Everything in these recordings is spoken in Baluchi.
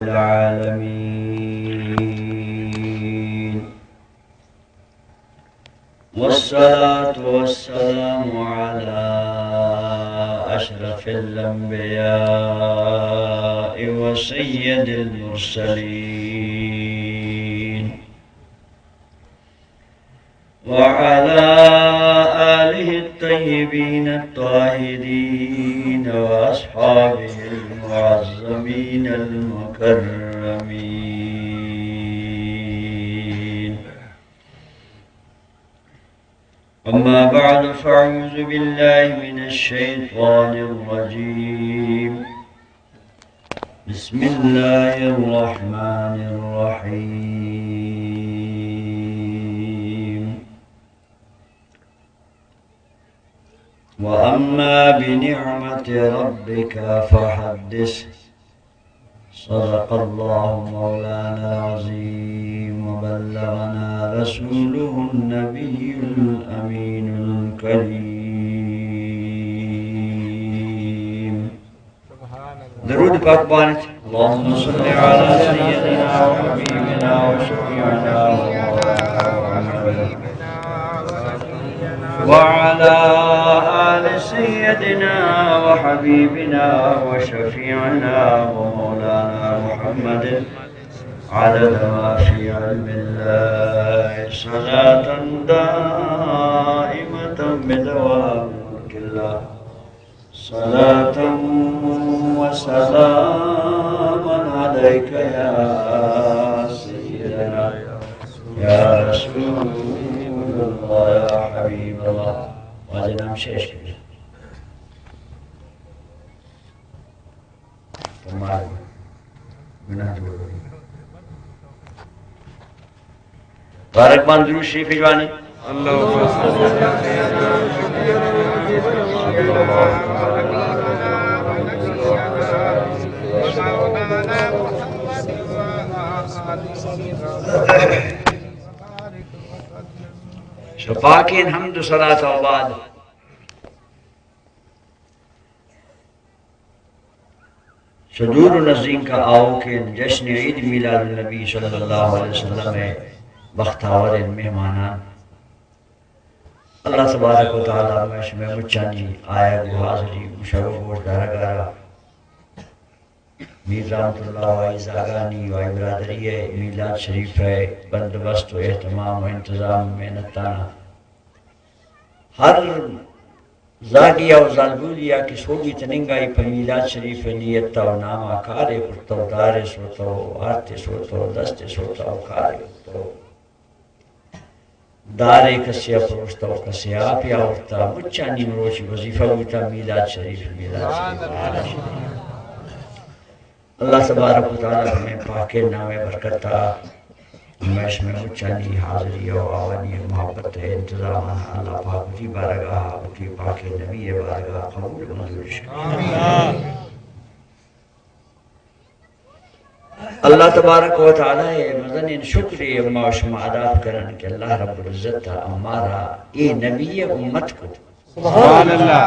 العالمين. والصلاة والسلام على أشرف الأنبياء وسيد المرسلين، وعلى آله الطيبين الطاهرين وأصحابه المعظمين المكرمين. أما بعد، فأعوذ بالله من الشيطان الرجيم. بسم الله الرحمن الرحيم. وأما بنعمة ربك فحدث. صدق الله مولانا العظيم وبلغنا رسوله النبي الأمين الكريم. درود پاک بوانت. اللهم صل على سيدنا وحبيبنا وشفيعنا ومولانا محمد وعلى آل سيدنا وحبيبنا وشفيعنا ومولانا محمد عدد ما في علم الله، صلاة دائمة بدوام ملك الله، صلاة وسلاما عليك يا سيدنا يا رسول الله يا حبيب الله. واجہ نام شیش کبھی. مبارک بان درود شریف جوانی. شپاکین حمد و صلاة و بعد. چہ دور و نزیک ء آؤکیں جشن عید میلاد النبی صلی اللہ علیہ وسلم ء بختاوریں مہمانان، اللہ تبارک و تعالی مئے شمئے مچانی آیگ و حاضری، گوشگ و گوش دارگ ء را میر رحمت اللہ و آئی زاگانی و آئی برادری ء میلاد شریف ء بندوبست و اہتمام و انتظام و محنتانا ہر زاگی ء و زالبولی ء کہ سوبی تننگا ای پہ میلاد شریف ء نیت ء و نام ء کارے کرتہ و دارے سوتہ و آرتے سوتہ و دستے سوتہ و کارے کرتہ و دارے کسے ء پروشتہ و کسے ء آپے آورتہ، مچانی مروچی وظیفہ بوتہ میلاد شریف، میلاد شریف، میلاد شریف۔ اللہ تبارک و تعالی ہمیں پاکیں نام برکت ء ہمیش میں مچانی حاضری و آوانی محبت ء انتظام اللہ پاک وتی بارگاہ، وتی پاکیں نبی ء بارگاہ قبول و منظورش کنت۔ اللہ تبارک و تعالی ء مزنیں شکرے ما شما ادا کنن کہ اللہ رب العزت ء امارا اے نبی ء امت کت۔ سبحان اللہ۔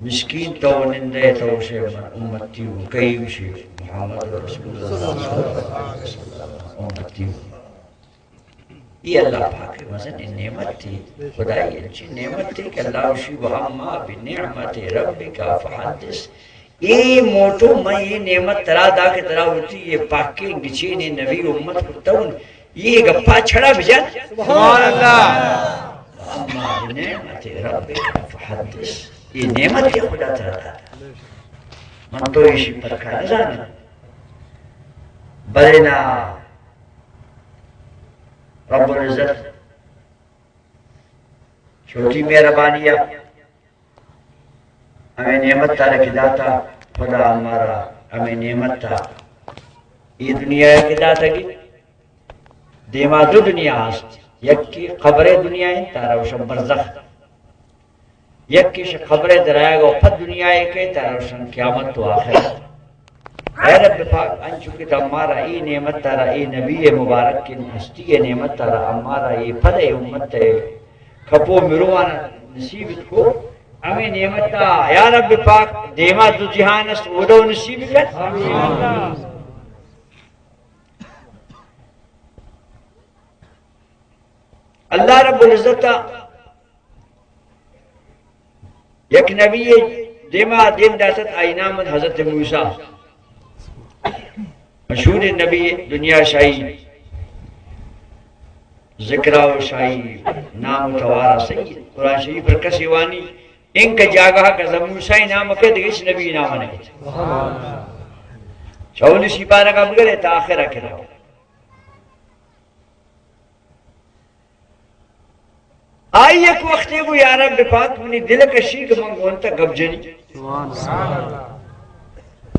مسکین تو نندے تو شے من امتی ہوں، کئی گوشے محمد رسول اللہ صلی اللہ علیہ وسلم امتی ہوں۔ یہ اللہ پاک مزن نعمت تھی، خدائی انچی نعمت تھی کہ اللہ وشی و اما بنعمت ربک فحدث۔ اے موٹو من یہ نعمت ترا دا کہ ترا ہوتی یہ پاکیں گچین نبی امت کتون۔ یہ گپا چھڑا بجن۔ سبحان اللہ۔ اما بنعمت ربک فحدث۔ یہ نعمت کہ خدا ترا داتا، من تو ایشی پرکا نزاناں۔ بلے نا، رب العزت چھوٹی مہربانی ء ہمیں نعمت تارا کہ داتا، خدا ہمارا ہمیں نعمت تا یہ دنیا کہ داتا گی۔ دیما دو دنیا ہست، یکی قبر دنیا انت، ترا گوشن برزخ۔ یکی شہ قبر درآیگ و پد دنیا کہ ترا گوشن قیامت و آخرت۔ اے رب پاک، انچو کہ تو ہمارا اے نعمت ترا، اے نبی مبارک کن ہستی نعمت ترا، ہمارا اے پد اے امت اے کپو مروان نصیب کو۔ ہمیں نعمت تا یا رب پاک، دیما دو جہان است، اودو نصیب کن۔ اللہ رب العزت ءَ یک نبی دیما دیم داتت، آئی نام حضرت موسیٰ۔ مشہور نبی دنیا شاہی، ذکرا و شاہی، نام و توارا سید۔ قرآن شریف پر کسی وانی، انکہ جاگہ کہ حضرت موسیٰ نام کہ دگہ ہچ نبی نام نہ۔ چولی سپارہ کا بگرے تا آخر کرا۔ آئی یک وقتے گو، یا رب پاک، منی دل کشی کہ من گونتا گپ جنی۔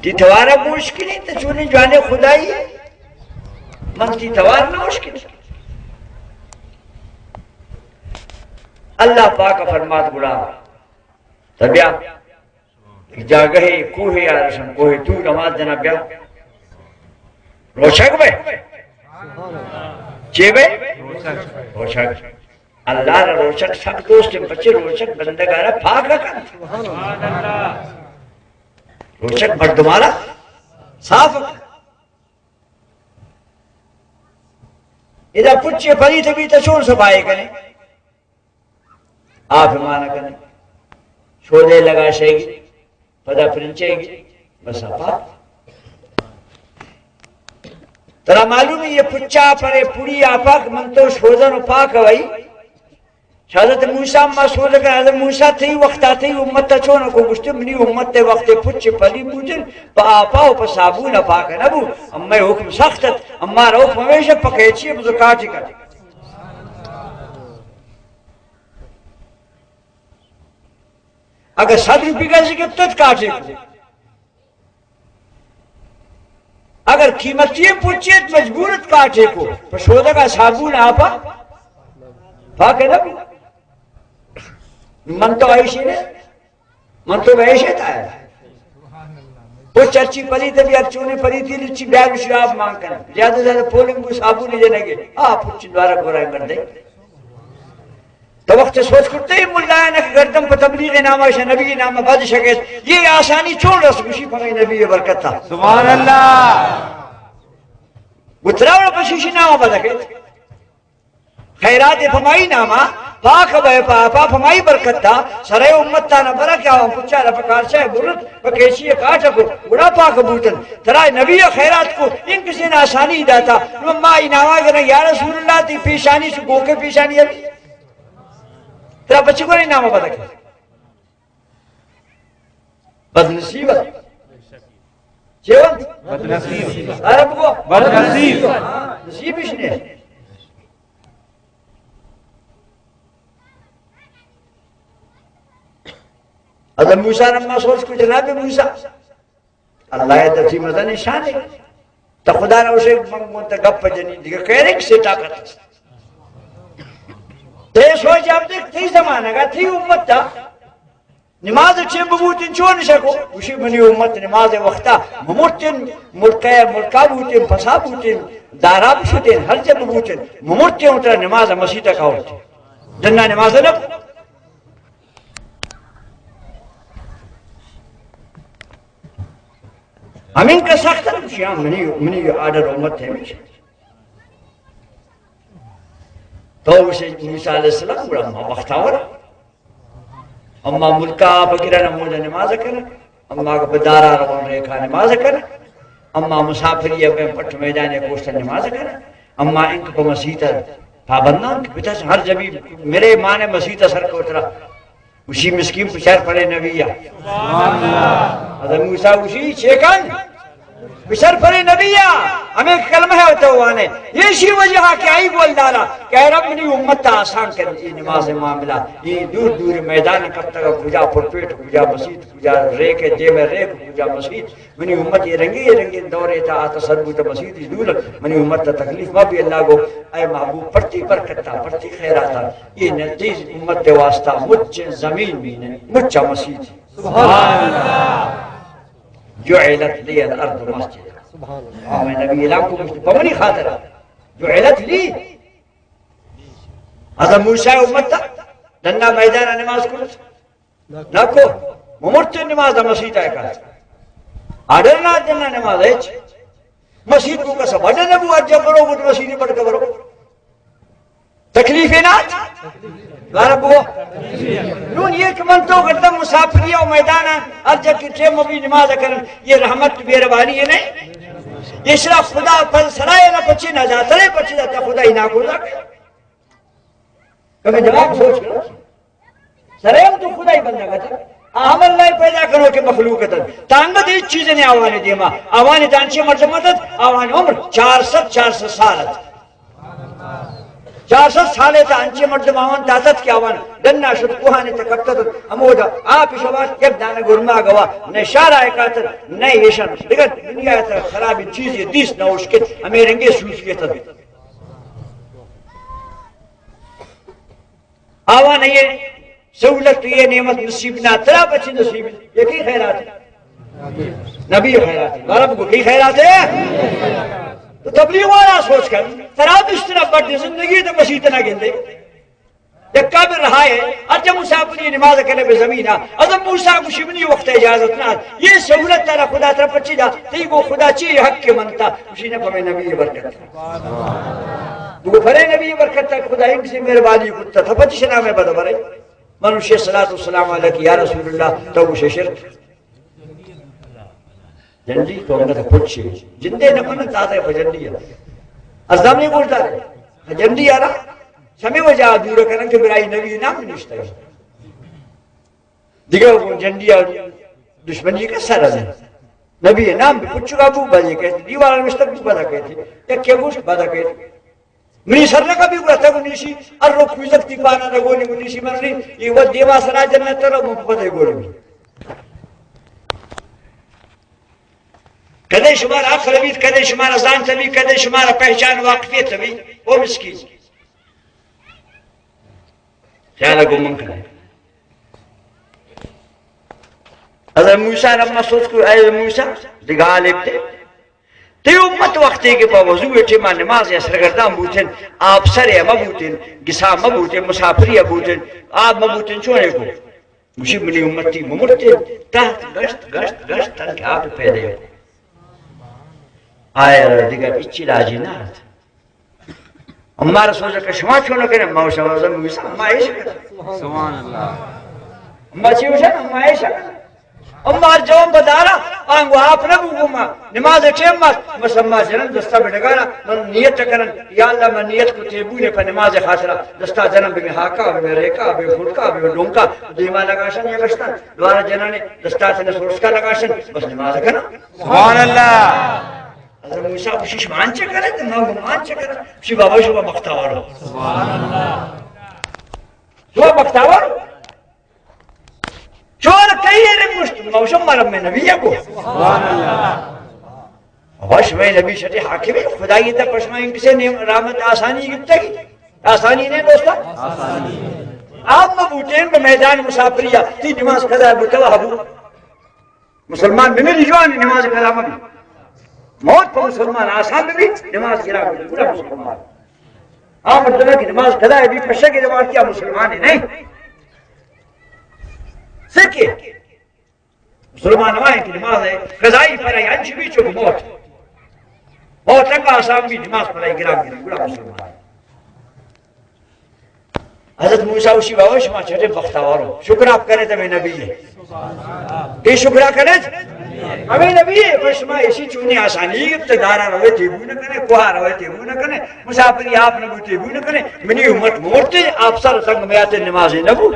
تئی توارا گوش کنی، تو چونیں جوانیں خدائی ئے، من تئی توار نہ گوش کنی۔ اللہ پاک فرمات گڑا، تو بیا۔ جاگہے کوہے آرشن، کوہے طور، نماز جنا بیا۔ روچگ بے؟ چے بے؟ روچگ۔ اللہ را روچگ سک دوست، پچے روچگ بندگارا پاک کنت۔ روچگ مردمارا صاف کنت۔ ادا پچے پلیت بیت، چون صفائی کنے؟ آپ مانا کنے، شودے لگا شے گی، پدا پرنچے گی، بس آپا۔ ترا معلوم ہے یہ پچا پرے پوری آپاک من تو شودن و پاک ہوئی۔ حضرت موسیٰ ما سوز کن، حضرت موسیٰ تئی وقت آ تئی امت تا چون کو؟ گشتے منی امت تے وقت پچ پلی بوتن، پا آپا و پا صابون پاک نہ بو، اما حکم سخت ات، اما را حکم ہمیشہ پکے چیئے بزو کاٹی کر۔ اگر صد روپی کا سی گپتت کاٹے کو، اگر قیمتی پچیت مجبورت کاٹے کو، پہ شودگا صابون آپا پاک نہ بو۔ من تو ایشی نے، من تو ایشی تا ہے۔ وہ چرچی پلیت بھی، اب چونے پلیتی لچی بیگ شراب مان کن۔ زیادہ زیادہ پولنگ بو صابون جنے گے۔ آ پچ دوارا گورا کر دے۔ تو وقت سوچ کرتے ہی ملایاں کہ گردن پہ تبلیغ نامہ شہ نبی نامہ بد شکیت۔ یہ آسانی چون رس گشی پمے نبی برکت تھا۔ سبحان اللہ۔ گترا و پشیشی نامہ بد کیت۔ خیرات پمائی نامہ پاک بے، پا، پا پمائی برکت تھا۔ سرے امت تا نہ برا کیا ہم پچا رفکار شہ برت و کیچی کاٹ کو گڑا پاک بوتن۔ ترا نبی خیرات کو ان کسی نے آسانی داتا۔ نو ما ای نامہ گنا یا رسول اللہ تئی پیشانی سو گوکے پیشانی ابھی۔ ترا بچی کو نامہ پتہ کہ بد نصیب۔ چے وقت؟ بد نصیب۔ عرب کو؟ بد نصیب۔ ہاں، نصیب اش نے۔ حضرت موسیٰ رما سوچ کو جناب موسیٰ۔ اللہ ء دتی مزن شان ہے۔ تو خدا را اسے من، من تو گپ جنی دیگه کہہ رہے کسے طاقت است۔ تے سوچ آپ دیکھ، تئی زمانہ کا، تئی امت تا نماز چے ببوتن چون شکو؟ گوشی منی امت نماز وقتا ممرتن، ملکہ، ملکا بوتن، پسا بوتن، دارا بشتن، ہر جا ببوتن، ممرتن اترا نماز مسیت کا ہوتی۔ دنہ نماز نہ ہمین کا سخت ہے، گوشی ہاں، منی، منی آرڈر امت ہے ہمیشہ۔ تو اسے موسیٰ علیہ السلام گڑا ما بختاور۔ اما ملکا آپ گرن موجہ نماز کرن، اما کہ بدارا روان ریکا نماز کرن، اما مسافری اب پٹ میدان کوشت نماز کرن، اما انک پہ مسیت پابندان کہ پتہ ہر جبی میرے مانے مسیت سر کو اترا۔ گوشی مسکین پشر پرے نبی ء۔ حضرت موسیٰ گوشی چے کن؟ پشر پرے نبی ء۔ ہمیں کلمہ ہے تو وانے۔ یہ شی وجہ کہ آئی گول دارا کہ اے رب منی امت تا آسان کر، یہ نماز معاملہ، یہ دور دور میدان کب تک کجا پرپیٹ، کجا مسیت، کجا ریک، دیم ریک، کجا مسیت۔ منی امت یہ رنگی، یہ رنگی دورے تا آتا سر بوتا مسیت دور۔ منی امت تا تکلیف ما بھی اللہ گو، اے محبوب پرتی برکتا، پرتی خیراتا۔ یہ نزدیک امت دے واسطہ مچ زمین مینن، مچ مسیت۔ سبحان اللہ۔ جعلت لی الارض مسجدا۔ سبحان اللہ۔ ہمیں نبی اعلان کو مجھ پمنی خاطر۔ جعلت لی۔ حضرت موسیٰ امت تا دنہ میدان نماز کرت۔ نہ کو۔ ممرت نماز مسیت آئے کا۔ آڈر نہ دنہ نماز ہے۔ مسیت کو کسا بڑا نبو اجا کرو، گٹ مسیت پڑھ کے برو۔ تکلیفے نہ ات؟ دوبارہ بگو۔ نون یہ کہ من تو گردم مسافری و میدان، ہر جگہ کہ ٹیم بھی نماز کرن، یہ رحمت مہربانی ہے نہیں؟ یہ صرف خدا پر سرائے نہ پچی نہ جاتا ہے، پچی جاتا خدا ہی نہ کو۔ کبھی جواب سوچ کرو۔ سرائے تو خدا ہی بندہ کرتا۔ عمل نہیں پیدا کرو کہ مخلوق تن۔ تانگت ہیچ چیز نہیں آوانے دیما۔ آوانے دانچے مردم مدد، آوانے عمر چار سد، چار سد سال ات۔ چار سد سالے تا انچے مردم آوان داتت کہ آوان ڈنا شد، کوہانی تا کپتت، ہمودا آپ شوات یک دانہ گرما گوا، نہ شارا کاتت، نہ ایشن۔ دگہ دنیا تا خرابی چیزی دیست نہ اشکت، ہمیں رنگے سوچ لیتت۔ آوان یہ سہولت، یہ نعمت نصیب نہ، ترا پچی نصیب؟ یہ کی خیرات ہے؟ نبی خیرات ہے۔ بارہ بگو کی خیرات ہے؟ تو تبلیغ والا سوچ کن، ترا دشتنا بڑھ زندگی تو مسیت نہ گندے۔ یک قابل رہا ہے، ہر جب مسافری نماز کرنے پہ زمین آ، اگر موسیٰ کو شبنی وقت اجازت نہ، یہ سہولت ترا خدا ترا پچی دا، تی کو خدا چی حق کے منتا، اسی نے پمے نبی برکت۔ بگو پرے نبی برکت تا خدا ان سے مہربانی کتا، تھا پچی شنا میں بدبرے۔ منوشی الصلاة والسلام علیک یا رسول اللہ، تو گوشے شرک۔ جنڈی تو انگت پچے۔ جندے نہ من تازہ پہ جنڈی ہے۔ ازامی گوشدار ہے۔ جنڈی آرا سمی وجہ دور کرن کہ برائی نبی نام نشتا ہے۔ دیگہ وہ جنڈی آ دشمنی کا سر ہے۔ نبی نام بھی پچو کا بو بجے کہتے، دیوار نشتا بو بدا کہتے، یک کے گوشت بدا کہتے۔ منی سر نہ کبھی گڑا تک نیشی، ار رو کوزک تی پانا نہ گونی منی شی من ری، یہ وہ دیوا سرا جنت تر من پتہ گونی۔ کدے شمارا عقل بیت، کدے شمارا زانت بیت، کدے شمارا پہچان واقفیت بیت، او مسکین۔ خیال گو من کرے۔ حضرت موسیٰ رب ما سوچ کو، اے موسیٰ، دگال ابتے۔ تی امت وقتی کہ پہ وضو ٹیما نماز سرگردان بوتن، آپ سر مہ بوتن، گسا مہ بوتن، مسافری بوتن، آپ مہ بوتن، چونے کو؟ گوشی منی امتی ممرتن، تحت گشت، گشت، گشت، تنکہ آپ پیدا ہو۔ آیا دیگر اچی راجی نہ آت۔ امارا سوچا کہ شما چون کرے، ما شما زن موسیٰ، ما ایش کرے۔ سبحان اللہ۔ ما چی وشا، ما ایش کرے۔ امار جوان بدارا، آنگو آپ نہ بو گما، نماز ٹیم مات، مسما جنن دستا بڈگارا، من نیت کرن، یا اللہ من نیت کو تیبونے پہ نماز خاطرا، دستا جنن بے ہاکا، بے ریکا، بے پھٹکا، بے ڈونکا، دیما لگاشن یا گشتن، دوارا جنن دستا تنے سورسکا لگاشن، بس نماز کرا۔ سبحان اللہ۔ حضرت موسیٰ گوشی، شما انچے کرے؟ تو ما گو ما انچے کرے۔ گوشی، بابا، شما بختاور ہو۔ سبحان اللہ۔ شما بختاور ہو۔ چور کئی رے مشت، ما شما رب میں نبی کو۔ سبحان اللہ۔ بابا، شما نبی شتی حاکم، خدائی تا پشما ان کسے نیم رحمت آسانی گپتا کی؟ آسانی نہیں دوستا؟ آسانی۔ آپ مہ بوتین بہ میدان مسافری، تی نماز قضا بوتا ہبو۔ مسلمان بمری جوان نماز قضا مبی۔ موت پہ مسلمان آسان ببی، نماز گران ببی، پورا مسلمان۔ آ مردم کہ نماز قضا بی، پشہ کہ نماز کیا مسلمان نہیں۔ سکے۔ مسلمان وائیں کہ نماز قضائی پر انچ بی چک موت۔ موت تک آسان بی، نماز پر گران ببی، پورا مسلمان۔ حضرت موسیٰ گوشی، بابا، شما چٹے بختاور ہو۔ شکر آپ کرے تو ہمیں نبی ہے۔ کہ شکر کرے؟ ہمیں نبی ہے۔ پر شما ایسی چونی آسانی گپت، دارا روے تیبو نہ کرے، کوہا روے تیبو نہ کرے، مسافری آپ نہ بو تیبو نہ کرے۔ منی امت مورتے، آپ سر سنگ میاتے نمازی نہ بو۔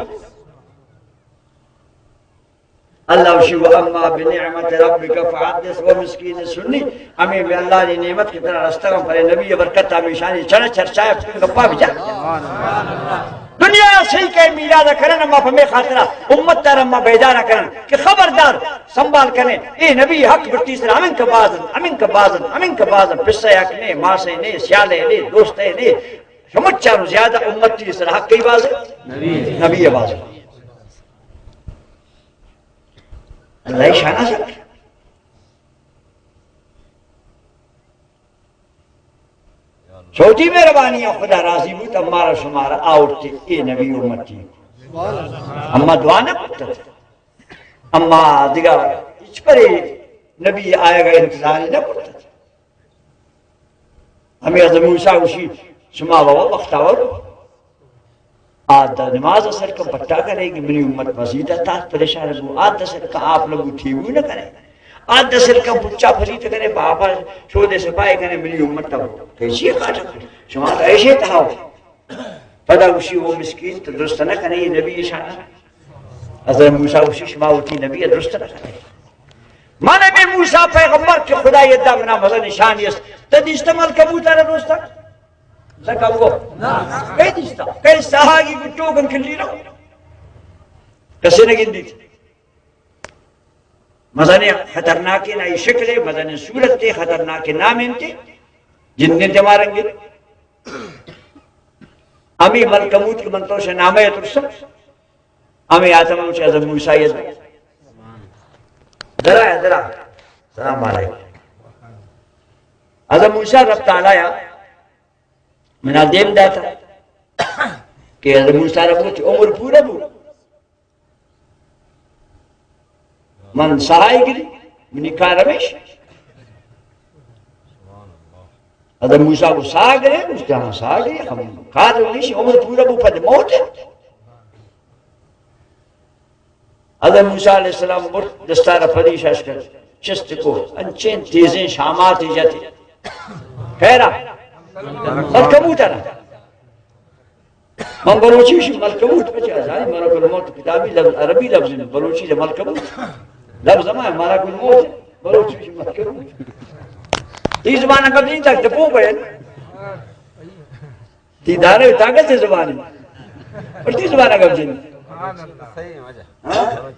اللہ وشی، و اما بنعمت ربک فحدث، و مسکین سنی، ہمیں بے اللہ نی نعمت کی طرح رستگاں پر نبی برکت ہمیشانی چڑ چرچا ہے، گپا بجا۔ دنیا سے کہ میلاد کرن، اما پمے خاطرہ امت تر اما بیدار کرن کہ خبردار سنبھال کرنے، اے نبی حق بٹی سر، امن کا بازن، امن کا بازن، امن کا بازن، پسے حق نے، ماسے نے، سیالے نے، دوستے نے، سمجھانو زیادہ امتی سر حق کئی بازن؟ نبی۔ نبی بازن۔ اللہ شانہ سک۔ چھوٹی مہربانی ہے، خدا راضی بوت، ہمارا شمارا آورتے اے نبی امتی۔ اما دعا نہ کرتا۔ اما دیگا ہچ پرے نبی آئے گا انتظار نہ کرتا۔ ہمیں حضرت موسیٰ گوشی، شما بابا بختاور ہو۔ آ دا نماز سر کن پٹا کرے کہ منی امت مزید تا پریشان بو۔ آ دا سر کن آپ لگو تھیبو نہ کرے۔ آ دا سر کن پچا پلیت کرے، بابا شود سپائے کرے منی امت تا۔ کیسی کاٹا؟ شما تو ایشے تھا۔ پدا گوشی، او مسکین، تو درست نہ کنے، یہ نبی شان۔ حضرت موسیٰ گوشی، شما وتی نبی درست نہ کنے۔ من نبی موسیٰ پیغمبر کہ خدا یہ دا منا مزن شانی است۔ تو دیستا ملکہ بوتا را دوستا؟ زکا بگو۔ کئی دیستا؟ کئی سہاگی گٹو کن کلی رو؟ کسے نہ گندیت۔ مزن خطرناکیں آئی شکل، مزن صورت، خطرناکیں نام انت۔ جن انت مارنگے۔ امی ملکموت کہ من تو سے نامے ترسا۔ امی آتم چہ حضرت موسیٰ یہ درا، درا۔ سلام علیکم۔ حضرت موسیٰ رب تعالیٰ یا منا دیم داتا کہ حضرت موسیٰ رب وتی عمر پورا بو۔ من ساہے گری، منی کار ہمیش۔ حضرت موسیٰ کو ساہ گرے، اس کے ہاں ساہ گرے، ہم کار ہمیش، عمر پورا بو پد موت ہے۔ حضرت موسیٰ علیہ السلام برت دستار پدیش اشکت، چست کو، انچیں تیزیں شامات جتے۔ خیرا، بس کبوتر۔ من بلوچی شی ملکموت، پچے ازانی ملک الموت کتابی لفظ، عربی لفظ انت، بلوچی ملکموت۔ لفظ ما ملک الموت، بلوچی شی ملکموت۔ تی زبان گپ جنی تک تو پو بین۔ تی دارے طاقت زبانی۔ اور تی زبان گپ جنی۔ ہاں؟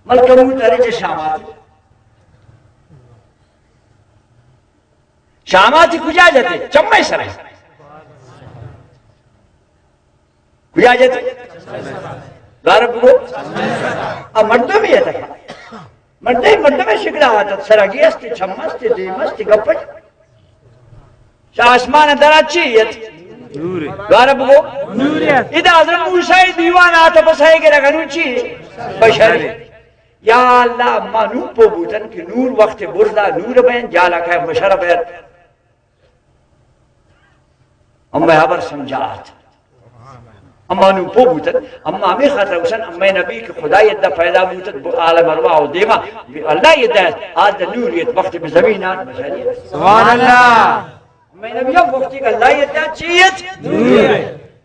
ملکموت ارے چہ شامات۔ شاماتی کجا جتے؟ چمے سرا۔ کجا جتے؟ دارا بگو۔ آ مردمی ات۔ مردے، مردمے شکلا آتت، سرگی است، چم است، دیم است، گپت۔ چہ آسمان درا چی ات؟ نورے۔ دارا بگو۔ نورے۔ ادا حضرت موسیٰ دیوان آتا، بس ہے کہ رگنو چی؟ بشری۔ یا اللہ، ما نوں پو بوتن کہ نور وقت برزا نور بین، جالا کہ بشر بین۔ اما ہبر سمجھات۔ اما نوں پو بوتن، اما ہمیں خاطر حسن، اما نبی کہ خدا یدا پیدا بوتن، بو عالم ارواح و دیما، بی اللہ یدا آد نور یت وقت بہ زمین آت بشری۔ سبحان اللہ۔ اما نبی ہم وقتی کہ اللہ یدا چیت؟ نور۔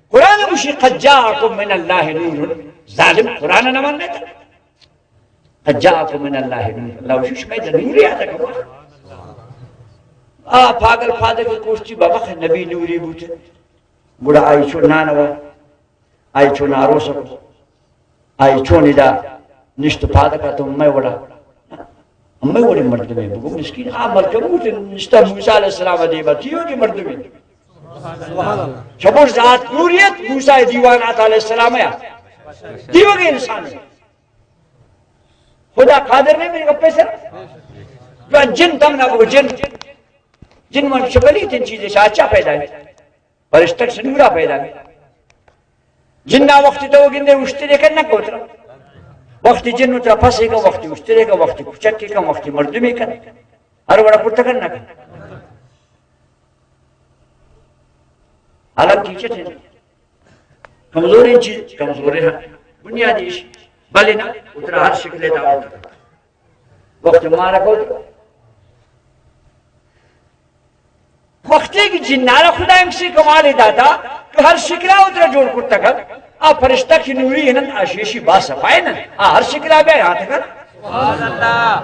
قرآن گوشی، قد جاءکم من اللہ نور۔ ظالم قرآن نہ مانتا۔ قد جاءکم من اللہ نور۔ اللہ وشی شمئے در نوری آتا کما۔ آ پاگل پادے کو کوشتی بابا خ نبی نوری بوتے۔ گڑا آئی چو نانوا، آئی چو ناروسا کو، آئی چو ندا نشت پادکا تو میں وڑا۔ میں وڑی مردمے بگو مسکین۔ آ ملکموت نشتا موسیٰ علیہ السلام دیما، تیوگی مردمے۔ شبر ذات نوریت، موسیٰ دیوان آتا علیہ السلام یا۔ تیوگی انسان۔ خدا قادر نہیں میرے گپے سر۔ جو جن تم نہ وہ جن۔ جن من شکلی تین چیزیں شاچا پیدا ہے۔ فرشتک سے نورا پیدا ہے۔ جن نہ وقت تو گندے اشترے کن نہ کوترا۔ وقت جن اترا پسے کا، وقت اشترے کا، وقت کچکے کا، وقت مردمے کا۔ ہر وڑا پرتکن نہ کن۔ حالانکہ چٹے کمزوریں چیز، کمزوریں ہاں۔ بنیادی ایش، بلے نا، اترا ہر شکلے دعوت۔ وقت مارا کو وقتی کہ جنارا خدا ہمسی کمال داتا کہ ہر شکلا اترا جوڑ کرتا کر، آ فرشتہ کی نوری ہنن، آ شیشی با صفائے نن، آ ہر شکلا بے ہاتھ کر۔ سبحان اللہ۔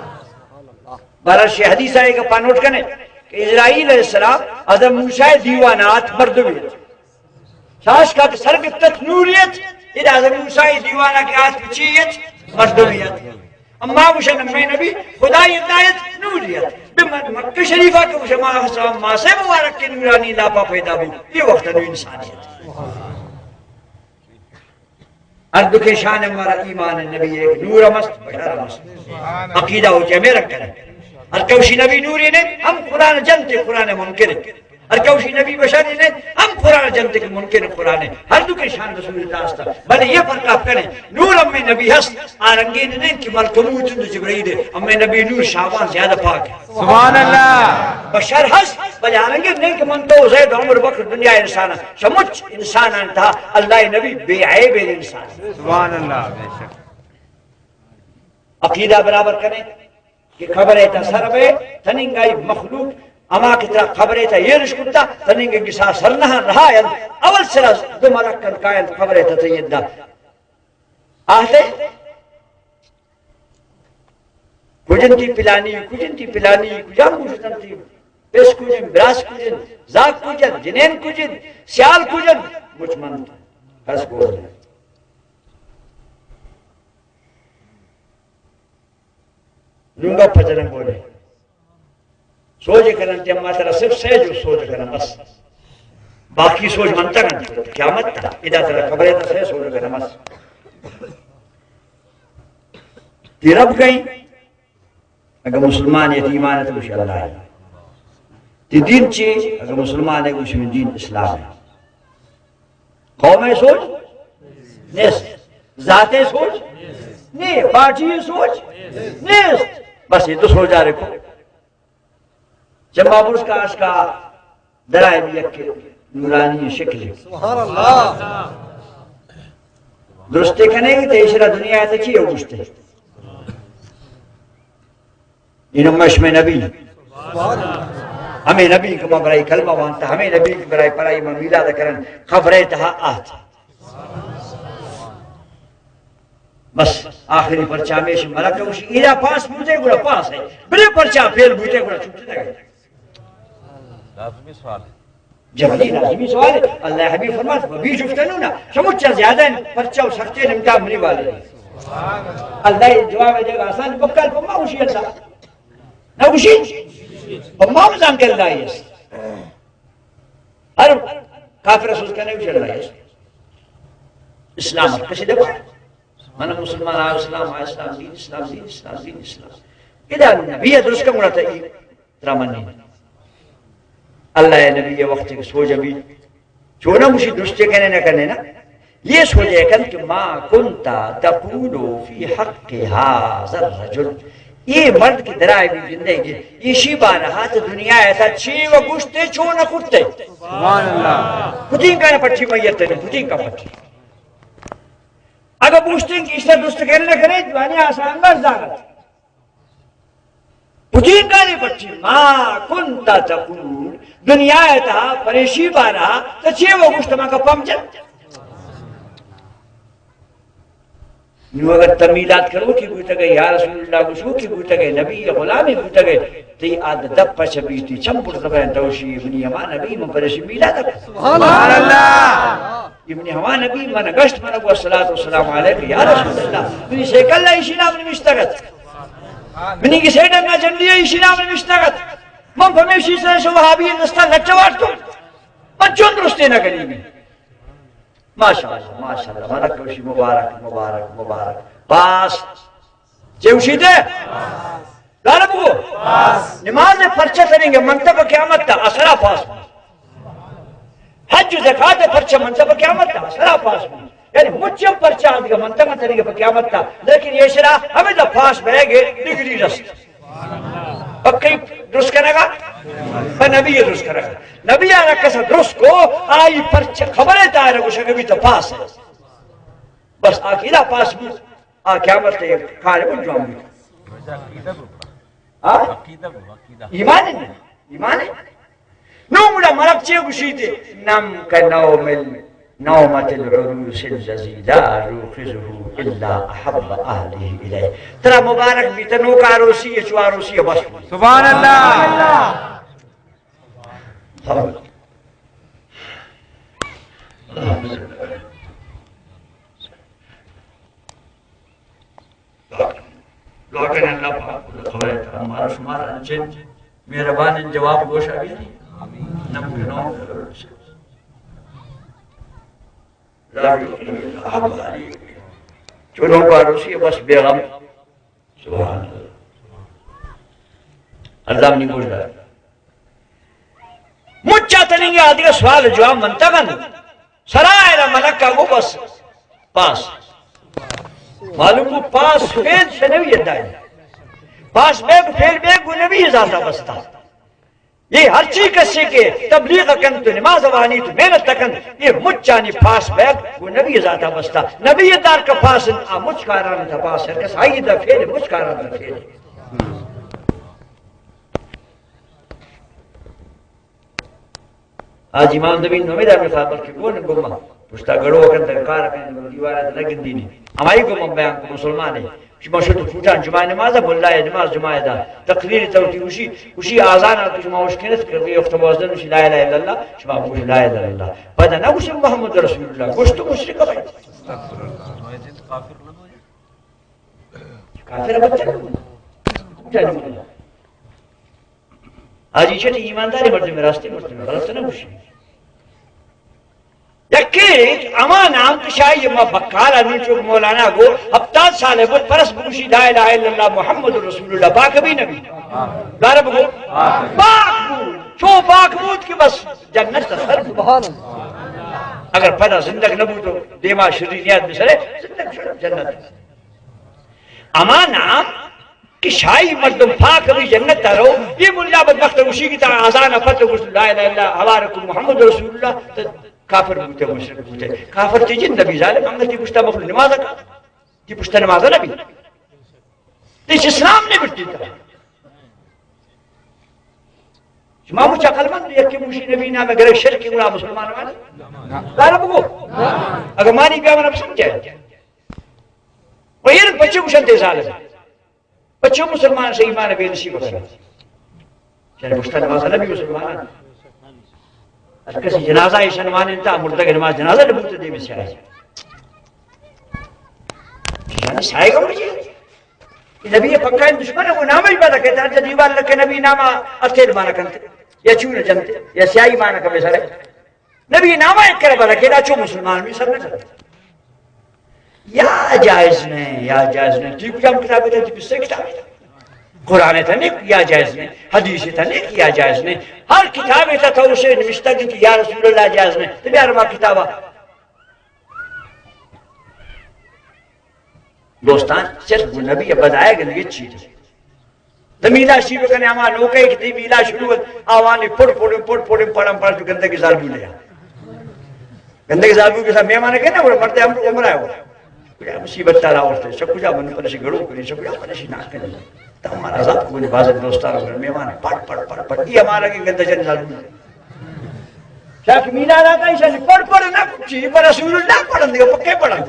برا شی حدیث آئے گا پانوٹ کنے کہ اسرائیل علیہ السلام حضرت موسیٰ دیوانات مردمی۔ شاش کا کہ سر گپتت نوریت، ادا حضرت موسیٰ دیوانا کہ آت چیت مردمیت۔ اما گوشن امے نبی خدا ہدایت نوریت۔ بہ مکہ شریفہ کہ گوشن ما حسام ماسے مبارک کے نورانی لاپا پیدا بو، یہ وقت نو انسانیت۔ ہر دو کے شان ہمارا ایمان نبی ایک نور مست بشر مست۔ عقیدہ ہو جائے میرا کرے۔ ہر کوشی نبی نوری نے ہم قرآن جنتے قرآن منکر۔ ہر کوشی نبی بشر نے ہم قرآن جنتے کہ منکر قرآن ہے۔ ہر دو کے شان رسول داستا۔ بلے یہ فرق آپ کریں۔ نور ہم میں نبی ہست، آ رنگین نے کہ ملکموت جبرائیل ہے۔ ہم میں نبی نور شعبان زیادہ پاک ہے۔ سبحان اللہ۔ بشر ہست، بجا رنگی نہیں کہ من تو زید عمر بکر دنیا انسان، شمچ انسان انت، اللہ نبی بے عیب انسان۔ سبحان اللہ، بے شک۔ عقیدہ برابر کریں کہ قبر ء تہ سر بئے، تننگائی مخلوق ہما کہ ترا قبر ء تہ ایرش کتا، تننگ گسا سر نہ رہا انت، اول سرا دو ملکن کائنت قبر ء تہ تئی ادا۔ آہدے کجنتی پلانی، کجنتی پلانی، کجام گوشتنتی، پس کجن، براس کجن، زاگ کجن، جنین کجن، سیال کجن، مچ منت، کس گوش نہ۔ نوں گپ جنن بولے۔ سوج کنن تے ما ترا صرف سہ جو سوج کنن بس۔ باقی سوج منتگ انت قیامت تا۔ ادا ترا خبر ہے تا سہ سوج کنن بس۔ تی رب کہیں؟ اگر مسلمان ہے تی ایمان ہے تو گوشی اللہ ہے۔ تی دین چی؟ اگر مسلمان ہے گوشی من دین اسلام ہے۔ قوم ء سوج نیست، ذات ء سوج نی، پارٹی ء سوج نیست۔ بس یہ دو سوجا رکھو۔ جمع برس کا اشکا درائے یک نورانی شکل۔ سبحان اللہ۔ درستے کنے گی تے اشرا دنیا تے چی ہو گشتے؟ اینو مش میں نبی۔ ہمیں نبی کہ ما برای کلمہ وانتا، ہمیں نبی کہ برای پرائی ما میلاد کرن، قبرے تہا آت۔ بس آخری پرچہ ہمیش ملک گوشی، ایرا پاس بوتے گڑا پاس ہے، بلے پرچہ فیل بوتے گڑا چھوٹے لگے۔ لازمی سوال ہے۔ جبلی لازمی سوال ہے۔ اللہ حبیب فرمات، و بی جفتنو نا، شمچہ زیادہ ہیں، پرچہ و سختے نمتا منی والے۔ اللہ جواب دے گا آسان، بکل پما گوشی اللہ۔ نہ گوشی؟ پما ہم زان کہ اللہ ہی است۔ ہر کافر سوز کنے گوشی اللہ ہی است۔ اسلام کسی دے من مسلمان آ اسلام، آ اسلام دین، اسلام دین، اسلام دین، اسلام۔ ادا نبی درست کم گڑا تئی ترا منی۔ اللہ ء نبی ء وقت کہ سوج بی، چونا مشی درستے کنے نہ کنے نا۔ یہ سوج کن کہ ما کنت تقول فی حق هذا الرجل، یہ مرد کی درائے بھی زندگی، ایشی بارہا تو دنیا ایسا چی و گشتے چو نہ کرتے۔ سبحان اللہ۔ پتین کا پٹھی میت ہے، پتین کا پٹھی۔ اگر پوچھتے ہیں کہ اس طرح درست کنے نہ کنے، جوانی آسان بس زانت۔ پتینکاری پٹی ما کنت تقول، دنیا ء تہا پریشی بارا تو چے و گوشت ما گپم جت۔ نو اگر تمیلات کرو کی بوتگے، یا رسول اللہ گوشو کی بوتگے، نبی غلامی بوتگے، تی آد دپ پچ بیتی چم پر زبان دوشی، منی ہما نبی من پریشی میلاد۔ سبحان اللہ۔ ابن ہوا نبی من گشت، من گو الصلاۃ والسلام علیک یا رسول اللہ۔ منی سیکل ایشی نام نوشتگت۔ منی گسے ڈنا جنڈی ایشی نام نوشتگت۔ من پمیشی سر شو وہابی ہندوستان نچوارتو۔ من چون درستے نہ کریمی۔ ماشاءاللہ، ماشاءاللہ، من کوشی مبارک، مبارک، مبارک۔ پاس۔ چے گوشیت؟ دارا بگو۔ نماز پرچہ تننگے منتہ پہ قیامت تا، اثرا پاس۔ حج و زکات پرچہ منتہ پہ قیامت تا، اثرا پاس۔ یعنی مچم پرچہ دیگہ منتہ من تننگے پہ قیامت تا، لیکن یہ شرا ہمیں دا پاس بہ گے ڈگری رست۔ پکی درست کنگا؟ پہ نبی درست کنگا۔ نبی آرا کسا درست کو، آئی پرچہ خبریں دائرہ گوشگا بھی تو پاس ہے۔ بس آخرا پاس بھی۔ آ قیامت ء کار بن جوان بیت۔ عقیدہ بو۔ آ؟ عقیدہ بو، عقیدہ۔ ایمان ہے نا؟ ایمان ہے؟ نو گڑا مرک چے گوشیت؟ نم کنوم ال-، نومت العروس الذی لا یوقظه الا احب اهله الیه۔ ترا مبارک بیت نوک عروسی، چو عروسی بس۔ سبحان اللہ۔ لوٹن اللہ پاک خبر ہے، ہمارا شمار انچن مہربان جواب گوشا بھی نہیں۔ نم کنو۔ چلو باروسی بس بیغم۔ سبحان اللہ۔ اللہ منی گوش دار۔ مچا تننگے آدگہ سوال جواب منتگ انت۔ سرا ایرا ملکا گو بس۔ پاس۔ معلوم بو پاس فیل شنوی ادائی۔ پاس بیگ فیل بیگ گو نبی ذاتا بستا۔ یہ ہرچی کسی کہ تبلیغ کنت و نماز وانیت و محنت کنت، یہ مچانی پاس بیگ گو نبی ذاتا بستا۔ نبی دار کا پاس انت، آ مچ کاران تا پاس، ہر کس آئی دا فیل مچ کاران تا فیل۔ آج امام نبی نومید آمی خبر کہ گون گما پشتا گڑو کن در کار کن دیوارا نگندینی۔ ہمائی گما بیان کو مسلمان ہے۔ شما شد پوٹان جمعہ نماز، ملا نماز جمعہ دا۔ تقریر تو تی وشی، وشی آزان تو شما وش کنت کہ یہ وقت مؤذن وشی لا الہ الا اللہ، شما وش لا الہ الا اللہ۔ پدا نہ وشی محمد رسول اللہ، گوشت مشرک ہے۔ کافر بچہ۔ آجی چٹی ایمانداری مردم، راستی مردم، غلط نہ گوشی۔ یکے ہما نام کہ شاہی ما بکال انو چو مولانا گو ہفتاد سال بت پرس بگوشی لا الہ الا اللہ محمد رسول اللہ، پاک بھی نبی۔ دارہ بگو پاک بود، چو پاک بود کہ بس جنت سر بود۔ سبحان اللہ۔ اگر پدا زندگ نہ بود تو دیما شری نیاد بسرے، زندگ شد جنت۔ اما نام کہ شاہی مردم پاک بھی جنت تا رو، یہ ملا بدبخت گوشی کی تا آزان پت گوشت لا الہ الا اللہ، حوارکم محمد رسول اللہ، تو کافر بوتے، مشرک بوتے۔ کافر تی جند بھی ظالم، ہم تی پشتا مخلوق نماز کا، تی پشتا نماز نہ بھی۔ تی اسلام نے بٹی تا۔ شما مچ عقل مند، یکی موشی نبی نام گرگ شرک گنا مسلمان مانے؟ دارہ بگو۔ اگر مانی بیا منا سمجھے۔ و یہ بچے گوشن تے ظالم۔ بچے مسلمان سے ایمان بے نصیب کرے۔ چلے پشتا نماز نبی مسلمان۔ ہر کسی جنازہ ایشان مانتا، مردگ نماز جنازہ نبوت دے بسیار۔ ایشان سائے گم جی۔ نبی پکا دشمن ہے، وہ نام ہی پتا کہتا ہے، دیوار لکھے نبی ناما اتھے مانا کنتے، یا چون جنتے، یا سیاہی مانا کبھی سارے۔ نبی نامہ ایک کرے بلا کہ چو مسلمان بھی سر نہ کرے۔ یا جائز نہیں، یا جائز نہیں۔ تی کجام کتاب ہے؟ تی پسے کتاب ہے؟ قرآن تھا نہیں یا جائز نہیں، حدیث تھا نہیں یا جائز نہیں۔ ہر کتاب ہے تھا اسے نوشتہ کہ یا رسول اللہ جائز نہیں۔ تو بیار ما کتابہ۔ دوستان، صرف گو نبی بدائے گندگی چیز۔ تو میلا شی بکنے، ہما نوکے کہ تی میلا شروع ہے، آوانی پڑ پڑ، پڑ پڑ، پڑم پڑ، تو گندگی زالبو لیا۔ گندگی زالبو کے ساتھ مہمان ہے نا، وہ مرتے ہم عمر ہے وہ۔ کجا مصیبت تارا ورتے، سب کجا من پرشی گڑو کری، سب کجا پرشی نہ کری۔ تو ہمارا عذاب کو باز دوستان مہمان پڑ پڑ پڑ پڑ، یہ ہمارا کہ گندہ جن زالبو لیا۔ شاہ کہ میلاد آتا ایشانی پڑ پڑ نہ کچی، پر رسول اللہ پڑھن دیگا، پکے پڑھن۔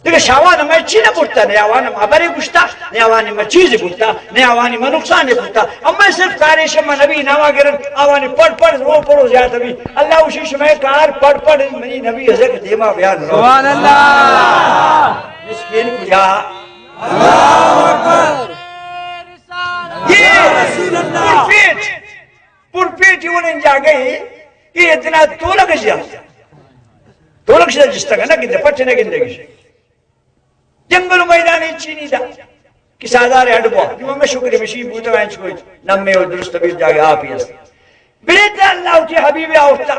دیگہ شاوان میں چی نہ بڑتا، نہ آوان ما برے گشتا، نہ آوان ما چیز بڑتا، نہ آوان ما نقصان بڑتا۔ اما صرف کارے شما نبی ناما گرن، آوان پڑ پڑ رو پڑو زیادہ بھی۔ اللہ وشی شما کار پڑ پڑ منی نبی ازک دیما بیان رو۔ سبحان اللہ۔ مسکین کجا؟ اللہ اکبر۔ یہ رسول اللہ۔ پر پیٹی وڑیں جاگہے کہ اتنا تولگ جا، تولگ شدا جستگ نہ گندے، پٹ نہ گندے گش۔ جنگل و میدان چینی دا کہ سادار ہڈ بوا، جو ہمیں شکر بشی بوتا ہے چوئی نمے و درست بیر جاگہ آپی است۔ بیت اللہ تی حبیب آورتا،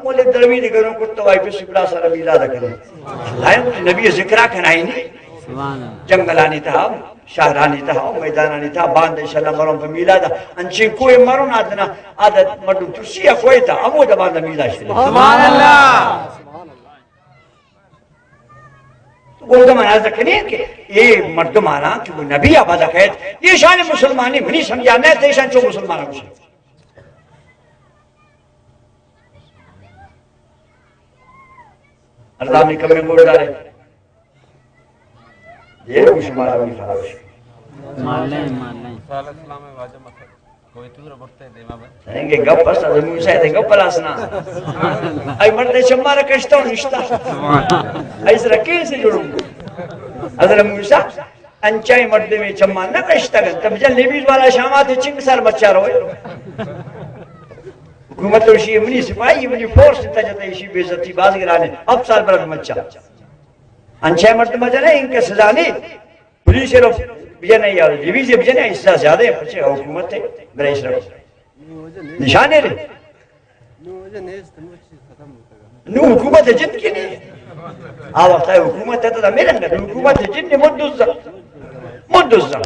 مولد دروی دی کرو کت تو وائی پسی بڑا سارا میلاد کرو۔ آئے نبی ذکرہ کنائی نہیں۔ سبحان اللہ۔ جنگلانی تہا، شہرانی تہا، میدانانی تہا، باند انشاءاللہ مرون پہ میلاد، انچین کوئی مرون آدنا، عادت مردم ترسی یا کوئی تا، امو دا باند میلاد شدی۔ سبحان اللہ۔ تو گوردہ من عرض کنی کہ اے مردم آنا کہ وہ نبی آباد کہت، یہ شان مسلمانی منی سمجھا نہ تے شان چو مسلمان ہو۔ اردامی کمیں گوردارے۔ یہ روح شمارا بھی خراب ہے۔ مالیں، مالیں۔ سال اسلام واجہ مکہ۔ کوئی تو ربطے دیما بھائی۔ انگے گپ است، حضرت موسیٰ تے گپ پلاس نا۔ اے مرد چمارا کشتا ہوں نشتا۔ اے سرا کیسے جوڑوں؟ حضرت موسیٰ انچائیں مردمے چمان نہ کشتگ انت۔ تب جن لیویز والا شامات چنگ سر بچار ہوئے۔ حکومت و شی منی سپاہی، منی فورس تا جتا، ایشی بے عزتی باز گرانے۔ ہفت سال برد مچا۔ انچائیں مردم جنے ان کے سزا نہیں۔ پولیس رو بجنے یا لیویز بجنے، اس سے زیادہ ہے، پچھے حکومت ہے، برا اس رو نشانے رہے۔ نو حکومت جند کی نہیں۔ آ وقت ہے حکومت ہے تو میرے اندر حکومت جند نے مدوزا۔ مدوزا۔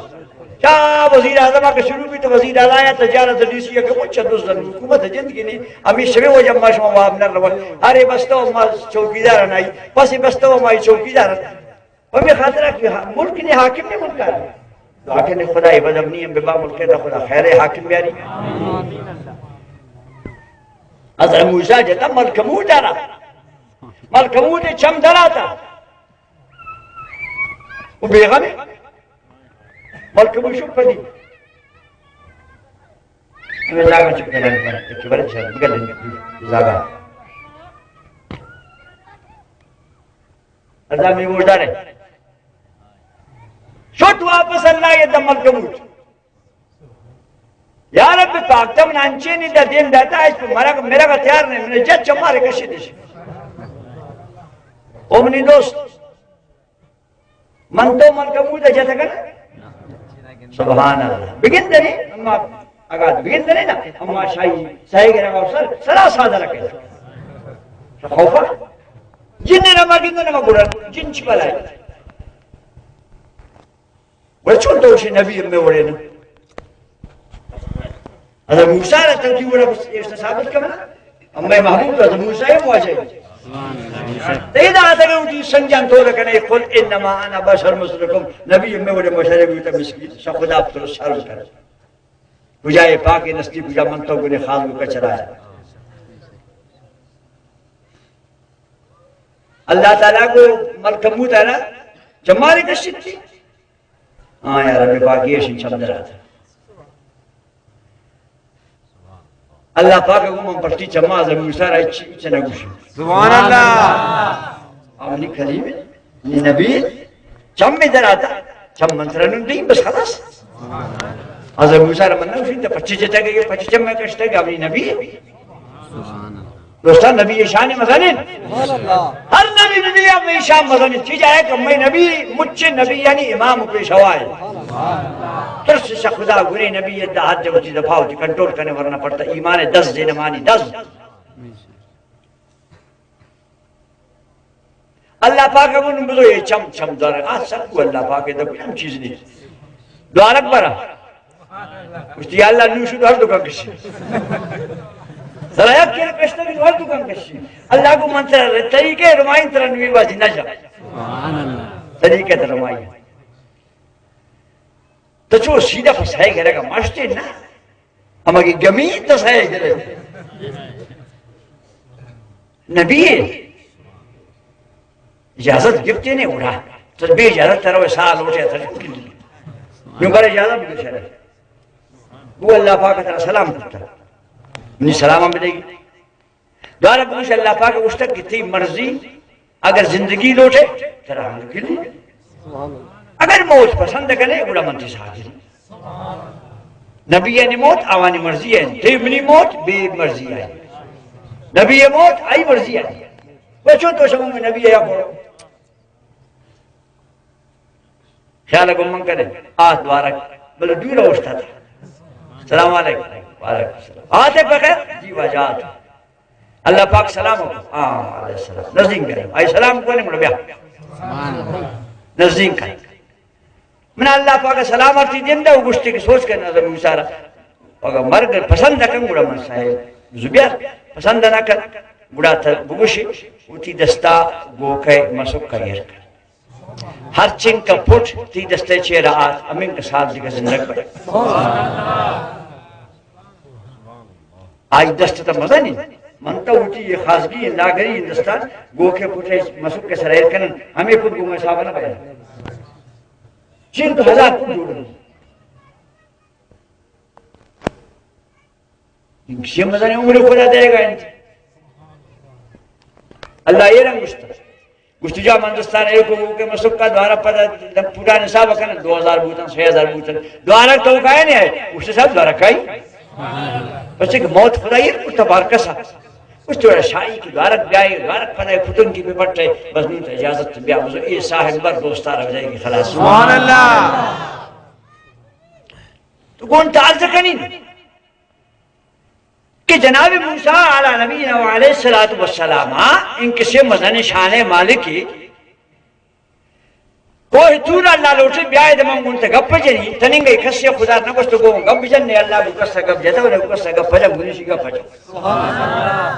تا وزیر اعظم کہ شروع بیت، وزیر اعلیٰ یا تجارت ڈی سی کہ مچ دزن حکومت جند کی نہیں، ہمیں شبے وجہ ما شما واب نہ رول۔ ہرے بستو ما چوکیدار نہیں، پس بستو ما چوکیدار۔ ہمیں خاطر کہ ملک نے حاکم نے ملک ہے۔ تو آخر نے خدا عباد ابنی ہم ببا ملک ہے، تو خدا خیر ہے حاکم بیاری۔ حضرت موسیٰ جتا ملکموت آرا، ملکموت چم دراتا۔ وہ بیغم ہے۔ ملکموت شو پدی۔ ہمیں زاگا چکے لگے، چکے بڑے چکے بگل زاگا۔ اللہ می گوشدار ہے۔ شد واپس اللہ یہ دم ملکموت۔ یا رب پاک، تم نہ انچینی دا دیم داتا، اس پر مرگ، مرگ تیار نہیں، میں نے جت چمارے کشی دیش۔ او منی دوست، من تو ملکموت جت کنا۔ سبحان اللہ۔ بگندنی، اما اگاد بگندنی نا، اما شاہی، سہی گرا سر، سرا سادہ رکھے۔ خوفا۔ جن نے نما گندو نما گڑا، جن چی بلائے۔ بلے چون تو شی نبی میں وڑے نا۔ حضرت موسیٰ را تنکی وڑا بس ایسا ثابت کرنا۔ اما محبوب تو حضرت موسیٰ ہے واجہ۔ تیدا آتا کہ اٹھی سنجان تو رکھنے، قل انما انا بشر مثلکم۔ نبی میں وڑے مشرے بیتا مسکین۔ سا خدا تو شرم کر۔ کجا یہ پاک نسلی، کجا من تو گنے خاص کو کچرا ہے۔ اللہ تعالیٰ کو ملکموت ہے نا، چمارے کشت تھی۔ ہاں یار، رب پاک یہ شن چم درات۔ اللہ پاک کو من پرتی چما حضرت موسیٰ را چی، چی نہ گوشی۔ سبحان اللہ۔ او نی کلیم، نی نبی، چم میں در آتا، چم منترا نون دیں، بس خلاص۔ حضرت موسیٰ را من نہ گوشی، تو پچے جتا گئے، پچے چم میں کشتا گئے، او نی نبی۔ دوستان، نبی شان مزنین۔ ہر نبی نبی ہم شان مزنین۔ چیز ہے کہ میں نبی، مچے نبی یعنی امام و پیشوا ہے۔ ترس سے خدا گرے نبی یہ دا حد وتی دفاع وتی کنٹرول کرنے ورنہ پڑتا۔ ایمان دس دے نمانی دس۔ اللہ پاک ءَ گوں بزو اے چم، چم دوارگ۔ آ سک کو اللہ پاک ءَ دگو ہم چیز نہیں۔ دوارگ برا۔ گوشتی، یا اللہ، نو شد ہر دکان کشی۔ سرا یک کل کشتا بھی ہر دکان کشی۔ اللہ کو من ترا طریقے رمائیں، ترا نوی بازی نہ جا۔ طریقے ترا رمائیں۔ تو چو سیدھا پسائے گرگا ماشتے نا۔ ہمگی گمی تسائے گرے۔ نبی اجازت گپتے نے اڑا۔ تو بے اجازت ترا سال اٹھے تھا۔ نو بار اجازت بھی شرے۔ وہ اللہ پاک ترا سلام کرتا۔ نی سلام ہم دے گی۔ دوارگ گوش اللہ پاک گوشتگ کہ تئی مرضی، اگر زندگی لوٹے، ترا ہم گلی۔ اگر موت پسند کنے، گڑا من تئی ساتھ ہوں۔ نبی یعنی موت، آوانی مرضی ہے۔ تئی منی موت، بے مرضی ہے۔ نبی موت، آئی مرضی ہے۔ بچو تو شما نبی یا پڑھو۔ خیال گم من کرے، آ دوارگ، بلے دور اوشتا تھا۔ السلام علیکم۔ وعلیکم السلام۔ آتے پکے؟ جی واجہ آتے۔ اللہ پاک سلام کو۔ ہاں، علیہ السلام۔ نزدیک گئے۔ آئی سلام کو نہیں مڑ بیا۔ نزدیک کا۔ من اللہ پاک سلام آتی دین دا گوشتے کہ سوچ کرنا دا موسیٰ را۔ اگر مرگ پسند کن گڑا من سائے زبیار۔ پسند نہ کن گڑا تر بگوشی۔ وتی دستا گوکے مسک کا ایر کر۔ ہر چنکہ پٹ تئی دستے چیرا آت، ہمینکہ سال دگہ زندگ بئے۔ آئی دست تا مزنی، من تو وتی یہ خاصگی لاگری دستان، گوکے پٹے مسک کے سرائر کنن، ہمیں پٹ گو میں صاحب نہ بئے۔ چین تو ہزار پٹ جوڑ۔ انگشی مزنیں عمر خدا دے گا انت۔ اللہ یہ رنگ گشتا۔ گشتی جا من دستان ایک کو کہ مسکا دوارا پدا پورا نصاب کن، دو ہزار بوتن، سہ ہزار بوتن۔ دوارا تو کائے نہیں آئے؟ گشتی صاحب دوارا کائی؟ بس ایک موت خدا یہ کرتا بار کسا۔ اس تو شاہی کی دوارا بیائے، دوارا پدا کتن کی پہ پٹے، بس نوت اجازت بیا، بس اے صاحب بر دوستار ہو جائے گی خلاص۔ سبحان اللہ۔ تو کون تعرض کنی؟ کہ جناب موسیٰ علی نبینا و علیہ الصلوۃ والسلام، ان کسے مزن شان مالکی، کوہ طور اللہ لوٹی بیائے دے من گون تے گپ جنی، تننگے کسے خدا نہ گوشت گون گپ جن، نے اللہ گو کسا گپ جتا، نے گو کسا گپ جن، گونی شی گپ جن۔ سبحان اللہ۔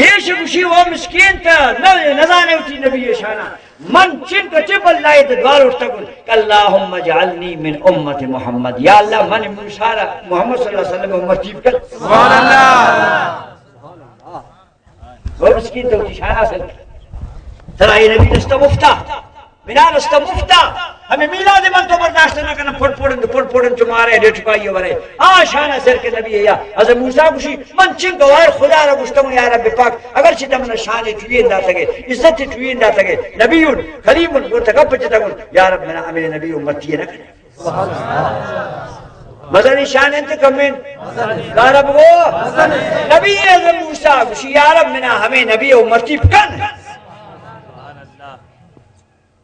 یہ شی گوشی وہ مسکین تا نہ، نزانے ہوتی نبی شانا۔ من چنک چپ اللہ تے دوار اٹھتا گون، اللهم اجعلنی من امت محمد۔ یا اللہ من موسیٰ را محمد صلی اللہ علیہ وسلم امتی بکن۔ سبحان اللہ۔ وہ مسکین تو وتی شان حاصل کن۔ ترا یہ نبی رستہ مفتا، منا رستہ مفتا۔ ہمیں میلاد من تو برداشت نہ کنم، پڑ پڑن، پڑ پڑن چو مارے، ڈیٹ پائی ورے۔ آ شان سر کے نبی ہے یا۔ حضرت موسیٰ گوشی، من چنک گوار خدا را گوشتم، یا رب پاک، اگر چہ تمنا شان ٹوین داتگے، عزت ٹوین داتگے، نبی، کلیم، گو تگپ جتگن، یا رب منا ہمیں نبی امتی نہ کنے۔ مزنی شان انت کمین؟ یا رب گو۔ نبی حضرت موسیٰ گوشی، یا رب منا ہمیں نبی امتی بکن۔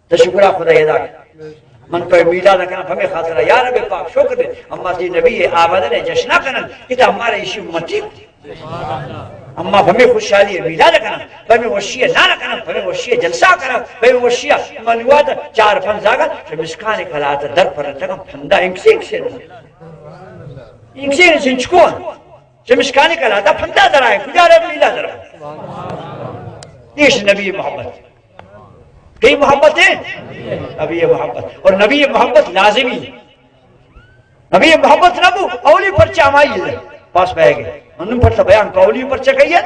تو شکر خدا ادا۔ من تو میلاد کنم ہمیں خاطر، یا رب پاک شکر دے، اما تی نبی آمدن جشن کنن کہ تو ہمارا اسی امتی۔ اما ہمیں خوشحالی میلاد کنن، ہمیں وشی نان کنن، ہمیں وشی جلسہ کنن، ہمیں وشی منوات چار پنج زاگا، تو مسکان کلات در پر تکم پندا انکسی انکسی۔ انکسی انکسی چکو۔ چمشکانی کلا دا پھندا درائے، کجا رہے میلا درائے۔ ایش نبی محبت۔ کئی محبت ہے؟ نبی محبت۔ اور نبی محبت لازمی۔ نبی محبت نہ بو، اولی پرچہ ہمائی ہے۔ پاس بہ گئے۔ انہوں پرچہ بیان کا اولی پرچہ کہی ہے؟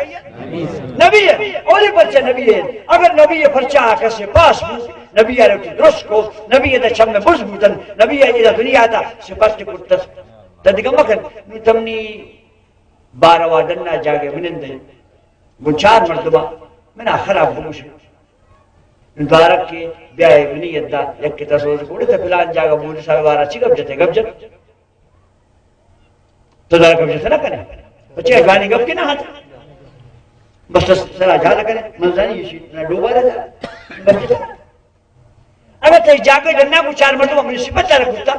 نبی ہے۔ اولی پرچہ نبی ہے۔ اگر نبی پرچہ آ کسے پاس بو، نبی علیہ درست کو، نبی دا چم میں بز بوتن، نبی علیہ دنیا تا صفت کرتس۔ تدگہ مکن، نو تمنی باروا ڈنا جاگہ منندے۔ گوں چار مردماں منا خراب بگوش۔ دوارگ کہ بیائے منی یدا یک کہ تسوز کوڑے تے پلان جاگہ مولوی صاحب وارا چی گپ جتے گپ جت۔ تو دار گپ جتے نہ کنے۔ بچے جوانی گپ کہ نہ ہات۔ بس تس سرا جا نہ کنے۔ من زانی شی نہ ڈوبا رہتا۔ گپ جتے۔ اگر تے جاگہ ڈنا گوں چار مردم اپنی صفت دار کرتا۔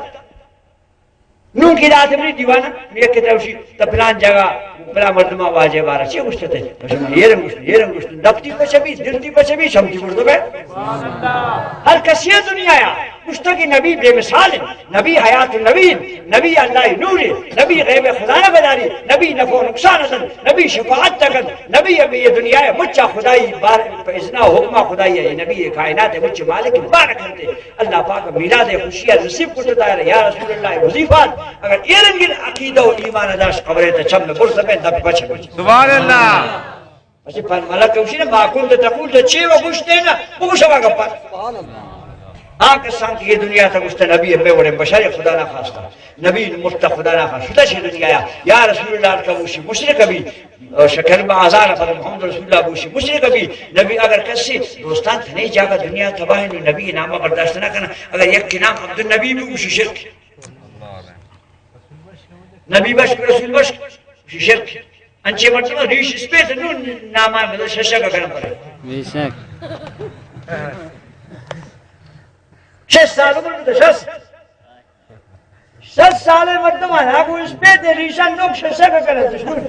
نوں کہ دات منی دیوانا، یک کہ تروشی، تا پلان جاگہ، پلان مردمہ واجہ بارا چی گوشتے؟ بس من یہ رنگ گوشت، یہ رنگ گوشت، دپتی پچ بی، دلتی پچ بی، شمتی مردم ہے۔ ہر کسی دنیا یا، گوشتا کہ نبی بے مثال ہے، نبی حیات النبی، نبی اللہ نور ہے، نبی غیب خزانہ بداری، نبی نفع و نقصان ازن، نبی شفاعت تکن، نبی اب یہ دنیا ہے، مچا خدائی بار، اذنا حکمہ خدائی ہے، نبی کائنات ہے، مچ مالک بارک کرتے۔ اللہ پاک میلاد خوشی نصیب کرتا ہے۔ یا رسول اللہ وظیفہ، اگر اے رنگین عقیدہ و ایمان داشت، قبرے تے چم برز بین دپ بچ۔ سبحان اللہ۔ اچھا، پر ملک خوشی نے ما کنت تقول، تو چے و گوشتے نا، بگوش ہوا گپا۔ آ کسان کہ یہ دنیا تا گوشت نبی میں وڑے بشر خدا نہ خواستہ، نبی مرتا خدا نہ خواستہ، شدہ شی دنیا یا، یا رسول اللہ کا گوشی مشرک بھی، اور شکر با آزار پر محمد رسول اللہ بوشی مشرک بھی۔ نبی اگر کسی دوستان تھنے جاگہ دنیا تباہ نو نبی نام برداشت نہ کرنا۔ اگر یک کے نام عبد النبی بھی بوشی شرک۔ نبی بشک رسول بشک بوشی شرک۔ انچے مردم ریش اسپیت نو نام بدل ششک کرنا پڑے۔ بے شک۔ شش سال عمر تو شش۔ شش سالے مردم آیا، گو اسپیت ریشان نوک ششک کرے دشمن۔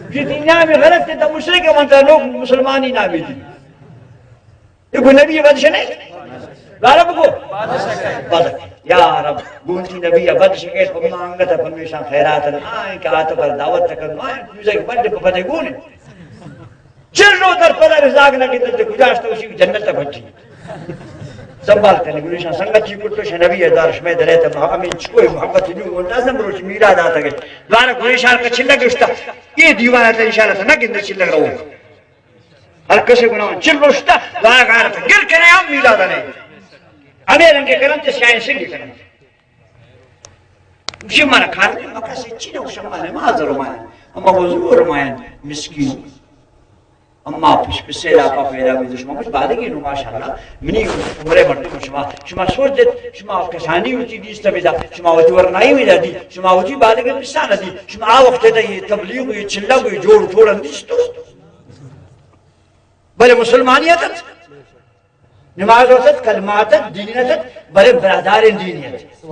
جی دنیا میں غلط تے تو مشرک من تا نوک مسلمانی نامی دی۔ یہ کوئی نبی بدش نہیں؟ عرب کو؟ بدش۔ یا رب، گونتی نبی بدش کے، اما انگت پمیشان خیرات آئیں کہ آتا پر دعوت تکن، آئیں دوزہ کے بڑے پتے گونے۔ چل رو در پدا رزاق نہ گندت، کجاش تو اسی جنت تک پہنچی۔ سنبھال کنے گریشان سنگتی کٹو شہ نبی دار شمے درے تے مح-، امین چکوئے محبت نیو، لازم روچ میلاد آتا گئے۔ دوارا گریشان کا چلگ گشتا، یہ دیوان آتا انشاءاللہ نہ گندے چلگ رو۔ ہر کسے گناہ چل روشتا، دوارا گارا گر کنے ہم میلاد نے۔ ہمیں رنگ کرن تے سیاہیں سنگ کرن۔ گوشی، مارا کار نہیں، ما کسی چی نہ گوشم، ما نماز رو ماین، اما وضو رو ماین، مسکین۔ اما پش پسے لاپا پیدا بیت، شما کچھ بالغی نو، ماشاءاللہ، منی عمرے مردم شما، شما سوچ دیت، شما کسانی ہوتی دیست بیدا، شما وتی ورنائی بیدا دی، شما وتی بالغ پسان دی، شما آ وقت دا یہ تبلیغ، یہ چلہ، یہ جوڑ توڑ دیستو۔ بلے مسلمانیت نماز اتت، کلمہ اتت، دین اتت، بلے براداریں دین اتت۔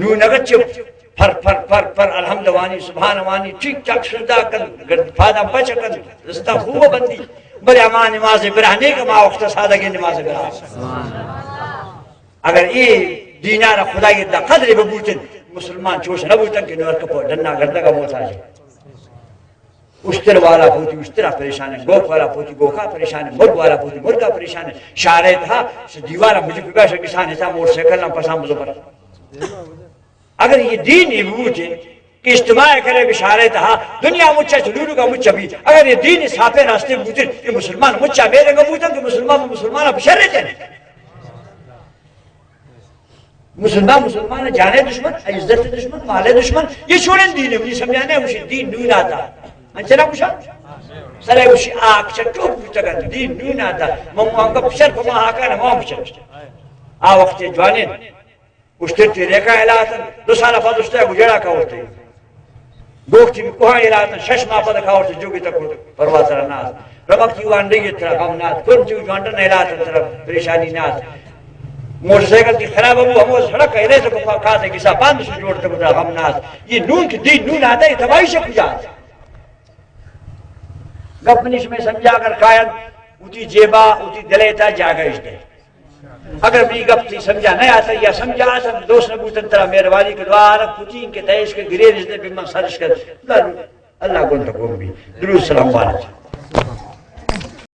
نوں نگت چہ پر، پر، پر، پر، الحمد وانی، سبحان وانی، ٹھیک ٹھاک سجدہ کن، گرد پادا بچ کن، رستہ خوب بندی۔ بلے ہما نماز براہ نیک، ہما وقت سادگی نماز براہ۔ اگر اے دینارا خدای دا قدر ببوتن، مسلمان چوش نبوتن کہ نورکپ ڈنا گردگا محتاج۔ اشتر والا پوتی اشترا پریشان ہے، گوک والا پوتی گوکا پریشان ہے، مرگ والا پوتی مرگا پریشان ہے۔ شارے تھا، سے دیوارا مجھے بگا شکسان ہے، موٹر سائیکل نہ پسان بزو پر۔ اگر یہ دین یہ بوتے کہ اجتماع کرے کہ شارے تھا، دنیا مچا چلولو کا مچا بھی، اگر یہ دین صافے راستے بوتے، یہ مسلمان مچا میرے کا بوتن کہ مسلمان مسلمان اب شر رہتے ہیں۔ مسلمان مسلمان جانے دشمن، عزت دشمن، مال دشمن، یہ چھوڑن دین ہے، مجھے سمجھانے ہیں، مجھے دین نور آتا۔ انچنا کچھ سرے کچھ آگ چٹو بوتگن، دین نور آتا۔ من وہاں کا پشر پما آکا نہ وہاں پشر۔ آ وقت جوانے اشتر تی ریکا ہلاتن، دو سال پد اشتر گجڑا کا ہوتے۔ گوک تی کوہاں ہلاتن، شش ماہ پد کاورت جوگی تک پرواہ ترا ناس۔ رمک تی وانڈی ترا غم ناس۔ کل تی جوانڈن ہلاتن ترا پریشانی ناس۔ موٹر سائیکل تی خراب ہو، ہمو سڑک ہلے تو کاتے کسا باند سے جوڑ تک ترا غم ناس۔ یہ نون کی دین نون آتا ہے، تباہی سے کجا آتا؟ گپ منی شمے سمجھا اگر کائن، اتی جیبا، اتی دلیتا جاگہ اش دے۔ اگر منی گپ تی سمجھا نہ آتا یا سمجھا آتا، دوست نہ بوتن ترا مہربانی کہ دعا رکھ پوتین کہ تیش کہ گریز دے بمن سرش کر۔ اللہ، اللہ گون تو گون بھی۔ درود سلام علیکم۔